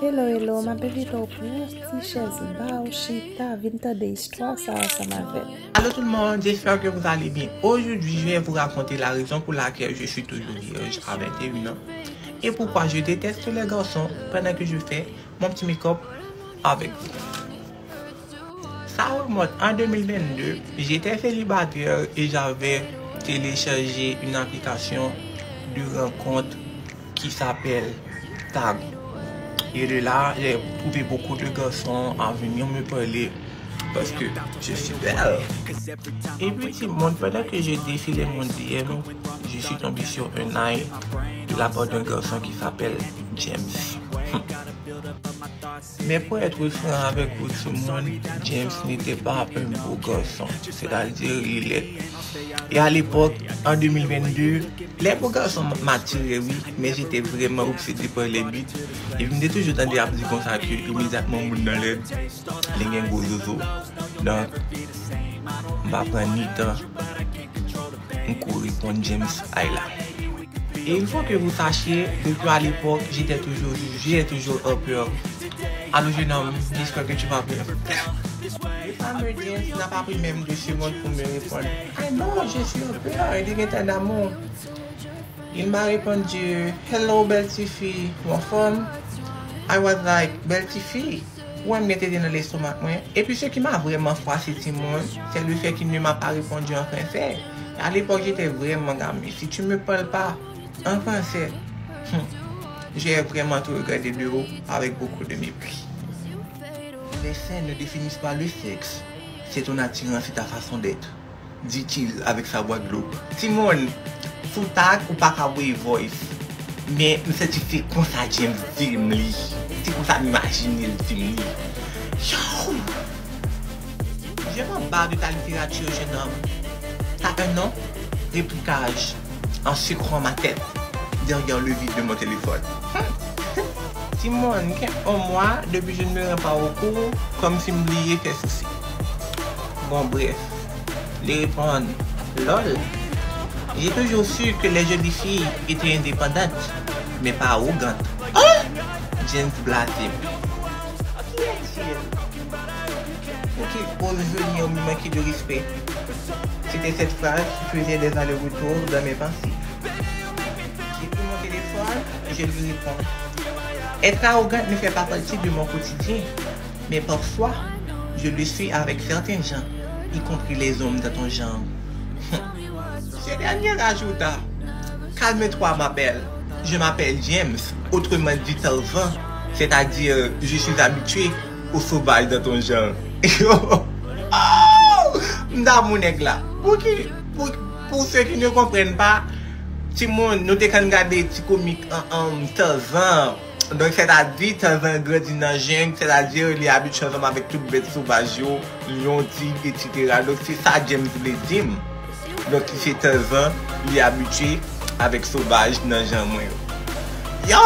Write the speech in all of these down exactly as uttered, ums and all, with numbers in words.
Hello, hello, m ap envite w pran yon ti chèz ba w, chita, vin tande istwa sa ansanm avè m. Allô tout le monde, j'espère que vous allez bien. Aujourd'hui, je vais vous raconter la raison pour laquelle je suis toujours vierge à vingt et un ans et pourquoi je déteste les garçons pendant que je fais mon petit make-up avec vous. Ça remonte en deux mille vingt-deux, j'étais célibataire et j'avais téléchargé une application de rencontre qui s'appelle Tag. Et de là, j'ai trouvé beaucoup de garçons à venir me parler parce que je suis belle. Et puis, tout le monde, pendant que je défilais mon D M, je suis tombé sur un eye de la part d'un garçon qui s'appelle James. Mais pour être franc avec vous, tout le monde, James n'était pas un beau garçon. C'est-à-dire, il est. Et à l'époque, en deux mille vingt-deux, les beaux garçons m'attiraient, oui, mais j'étais vraiment obsédé par les bits. Et je me toujours dans des abdis comme ça que immédiatement, moun nan lèd, li gen gwo zozo. Donc, m pa pran ni tan, m kouri pran James ay la. Et il faut que vous sachiez, depuis à l'époque, j'étais toujours, j'ai toujours eu peur. Allô, jeune homme, j'espère que tu vas bien. Le fameux James n'a pas pris même deux secondes pour me répondre. Ah non, je suis en peur, il est en amour. Il m'a répondu, hello, bèl tifi, ou anfòm? I was like, bèl tifi, ou wè m gen tete nan lestomak mwen. Et puis ce qui m'a vraiment froissé, timoun, c'est le fait qu'il ne m'a pas répondu en français. À l'époque, j'étais vraiment gamé. Si tu me parles pas en français, hmm, j'ai vraiment tout regardé de haut avec beaucoup de mépris. Les seins ne définissent pas le sexe. C'est ton attirance et ta façon d'être, dit-il avec sa voix glauque. Timoun, sou Tag ou pa ka voye voice. Men m santi se konsa James di m li. Se konsa m imajine l di m li. Yo! Je m'embarrasse de ta littérature, jeune homme. T'as un nom? Répliquai-je en secouant ma tête derrière le vide de mon téléphone. Hmm. Timoun, gen yon mwa depi je ne me rends pas au cours, kòmsi m bliye fè sousi. Bon, bref, li reponn, lol. J'ai toujours su que les jolies filles étaient indépendantes, mais pas arrogantes. Hein? James blasé. Qui est-il? Pour qui ose venir me manquer de respect? C'était cette phrase qui faisait des allers-retours dans mes pensées. J'ai pris mon téléphone, je lui réponds. Être arrogante ne fait pas partie de mon quotidien, mais parfois, je le suis avec certains gens, y compris les hommes dans ton genre. Ce dernier ajouta, calme-toi, ma belle. Je m'appelle James, autrement dit Tarzan, c'est-à-dire je suis habitué aux sauvages dans ton genre. Oh! M damou nèg la. Pou ki, pou, pour ceux qui ne comprennent pas, timoun, nou te konn gade ti komik an, an Tarzan. Donk, sètadi, Tarzan grandi nan jeng, sètadi, li abitye ansanm avèk tout bèt sovaj yo, lyon, tig, etsetera. Donk, se sa James vle di m. Donk, li se Tarzan, li abitye avèk sovaj nan jan mwen yo. Yo!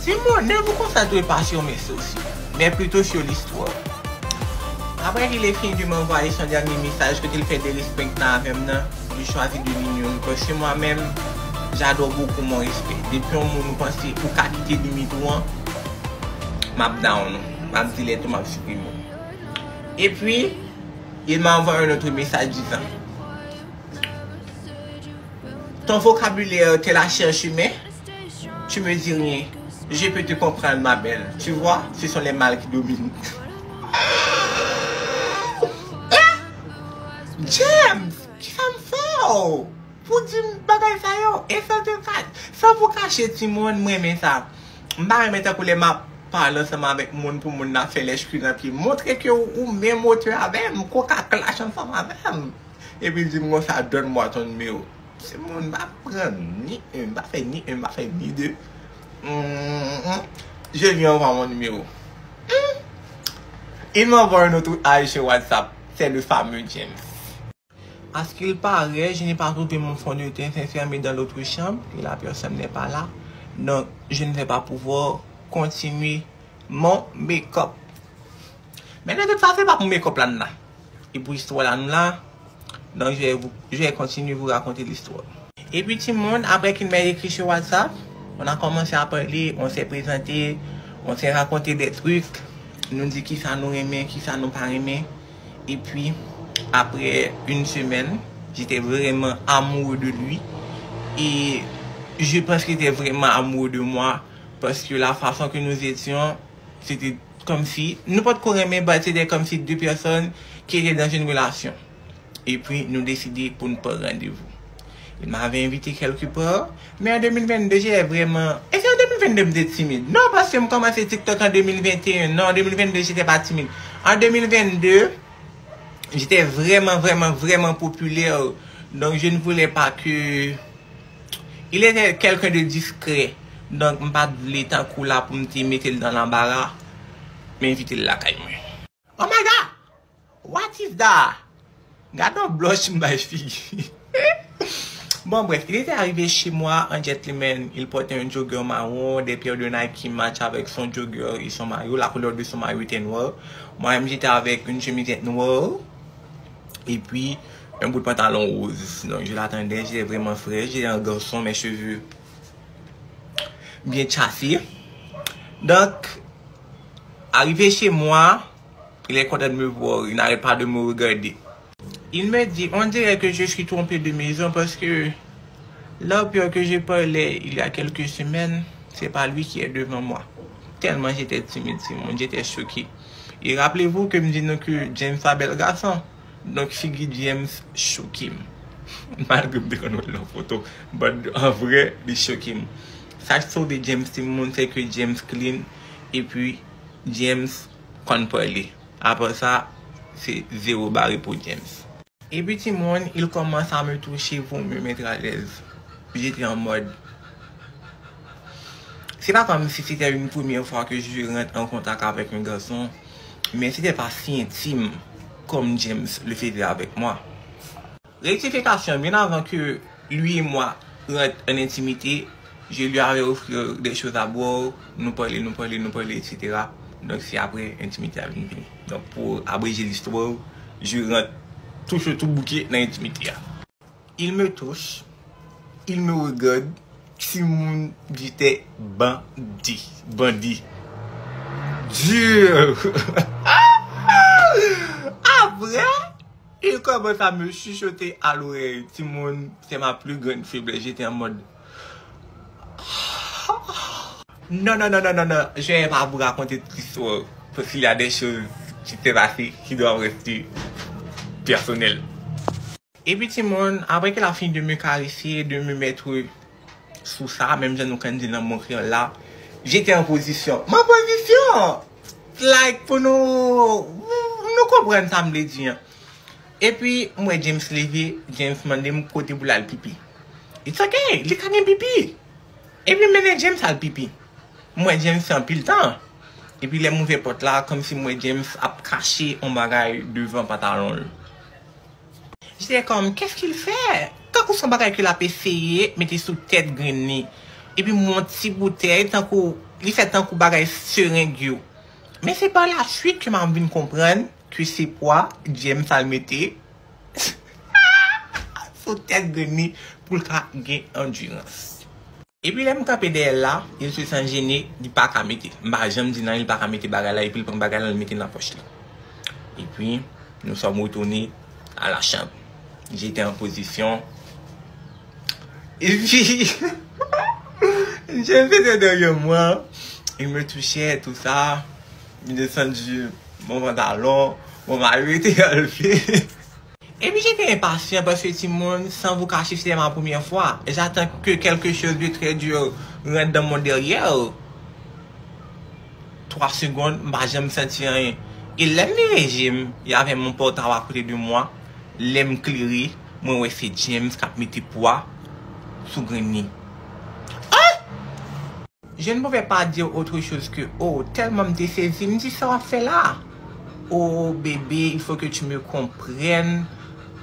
Timoun, ne vous concentrez pas sur mes sourcils, mais plutôt sur l'histoire. Après qu'il ait fini de m'envoyer son dernier message, kote l fè disrespect nan avè m nan, je choisis de l'ignorer parce que moi-même, j'adore beaucoup mon respect. Depi yon moun ou panse ou ka kite limit ou an, m ap down ou, m ap delete ou, m ap siprime ou. Et puis, il m'a envoyé un autre message disant, ton vocabulaire, t'es la cherche humain, tu me dis rien. Je peux te comprendre, ma belle. Tu vois, ce sont les mâles qui dominent. James, kisa m fè w? Pou di m bagay sa yo, e sa te ka, san pou kache timoun, m renmen sa. M pa renmen tankou lè m ap pale ansanm avèk moun pou moun nan fè lèchkwi nan pye. Montre ke ou, ou menm wotè avè m, koka klach ansanm avè m. Epi l di m konsa, donne-moi ton numéro. Timoun, m pa pran ni un, m pa fè ni un, m pa fè ni de. Mm, mm. Je lui envoie mon numéro. Mm. Il m'envoie un autre âge sur WhatsApp. C'est le fameux James. À ce qu'il paraît, je n'ai pas trouvé mon fond de teint, c'est fermé dans l'autre chambre et la personne n'est pas là. Donc, je ne vais pas pouvoir continuer mon make-up. Men de tout fason, se pa pou make-up la n la. E pou istwa la n la. Donc, je vais, vous, je vais continuer vous raconter l'histoire. Et puis, timoun, après qu'il m'a écrit sur WhatsApp, On a commencé à parler, on s'est présenté, on s'est raconté des trucs. Nou di kisa nou renmen, kisa nou pa renmen. Et puis, après une semaine, j'étais vraiment amoureux de lui. Et je pense qu'il était vraiment amoureux de moi. Parce que la façon que nous étions, c'était comme si, nou pa t ko renmen, but c'était comme si deux personnes qui étaient dans une relation. Epi, nou deside pou n pran randevou. Il m'avait invité quelque part, mais en deux mille vingt-deux, j'étais vraiment, et c'est en deux mille vingt-deux m te timid. Non, paske m kòmanse TikTok en deux mille vingt et un. Non, en deux mille vingt-deux, j'étais pas timide. En deux mille vingt-deux, j'étais vraiment, vraiment, vraiment populaire. Donc, je ne voulais pas que, il était quelqu'un de discret. Donk, m pa t vle tankou la pou m te mete l nan lanbara, m envite l lakay mwen. Oh my God! What is that? Gade yon blush m bay figi. Bon, bref, il était arrivé chez moi en gentleman. Il portait un jogger marron, des paires de Nike qui matchent avec son jogger et son maillot. La couleur de son maillot était noire. Moi-même, j'étais avec une chemisette noire et puis un bout de pantalon rose. Donc, je l'attendais, j'étais vraiment frais. J'étais un garçon, mes cheveux bien chassés. Donc, arrivé chez moi, il est content de me voir, il n'arrête pas de me regarder. Il me dit, on dirait que je suis trompé de maison parce que l'homme que je parlais il y a quelques semaines, c'est pas lui qui est devant moi. Tellement j'étais timide, timoun, j'étais choqué. Et rappelez-vous que m di nou ke James pa bèl gason. Donk, figi James choke m. Malgre m te konn wè l nan foto, but an vrè, li choke m. Sa k sove James, timoun, se ke James clean, epi James konn pale. Apre sa, se zero bare pou James. Epi, timoun, il commence à me toucher, vous me mettre à l'aise. J'étais en mode, c'est pas comme si c'était une première fois que je rentre en contact avec un garçon, mais c'était pas si intime comme James le faisait avec moi. Rectification, bien avant que lui et moi rentre en intimité, je lui avais offert des choses à boire, nou pale, nou pale, nou pale, et cetera. Donk, se apre entimite a vin vini. Donk, pou abreje listwa, je rentre touche tou bouke nan entimite a. Il me touche, il me regarde, timoun, j'étais bandit, bandit. Dur. Apre, il commence à me chuchoter à l'oreille. Timoun, c'est ma plus grande faiblesse. J'étais en mode, non, non, non, non, non, non. Je vais pas vous raconter toute l'histoire. Parce qu'il y a des choses qui s'est passé qui doivent rester personnelles. Epi, timoun, après qu'il a fini de me caresser, de me mettre sous ça, menm jan nou konn di nan Montréal la, j'étais en position. Mwen an pozisyon! Like, pou nou, nou konprann sa m vle di an. Epi, m wè James leve, James mande m kote pou l al pipi. It's okay, li ka gen pipi. Epi, m mennen James al pipi. M wè James fè anpil tan. Epi, lè m ouvè pòt la, kòmsi m wè James ap kache yon bagay devan pantalon l. J'étais comme, qu'est-ce qu'il fait? Tankou se yon bagay ke l ap eseye mete sou tèt grenn li. Epi m wè yon ti boutèy, tankou, li fè tankou bagay sereng yo. Men se pa la swit ke m ap vin konprann ke se pwa James al mete sou tèt grenn li pou l ka gen andirans. Epi lè m kanpe dèyè l la, il se sent gêné, li pa ka mete. M pa janm di nan, li pa ka mete bagay la, epi l pran bagay la, l mete nan pòch li. Epi, nous sommes retournés à la chambre. J'étais en position. Epi, James était derrière moi. Il me touchait, tout ça. Il descendu mon pantalon. Mon maillot était enlevé. Epi j'étais impatient parce que timoun, sans vous cacher, c'était ma première fois. J'attends que quelque chose de très dur rentre dans mon derrière. Twa segonn, m pa janm santi anyen. E lè m vire je m, y avait mon portable à côté de moi. Lè m klere, mwen wè se James k ap mete pwa sou grenn li. Je ne pouvais pas dire autre chose que, oh, tèlman m te sezi, m di, sa w ap fè la? Oh, bébé, il faut que tu me comprennes.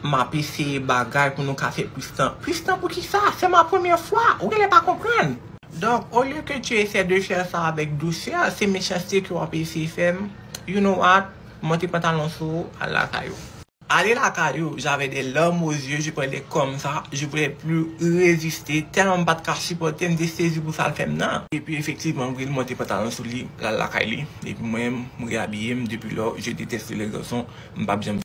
M ap eseye bagay pou nou ka fè plis tan. Plis tan pou kisa? C'est ma première fois. Ou genlè pa konprann. Donc, au lieu que tu essaies de faire ça avec douceur, se mechanste ke w ap eseye fè m. You know what? Monte pantalon sou ou, al lakay ou. Aller lakay ou, j'avais des larmes aux yeux, je prenais comme ça, je pouvais plus résister, tèlman m pa t ka sipòte, m te sezi pou sa l fè m nan. Epi efektivman, wi, l monte pantalon sou li, l al lakay li. Epi mwen, m reabiye m, depi lò, je déteste les garçons, m p ap janm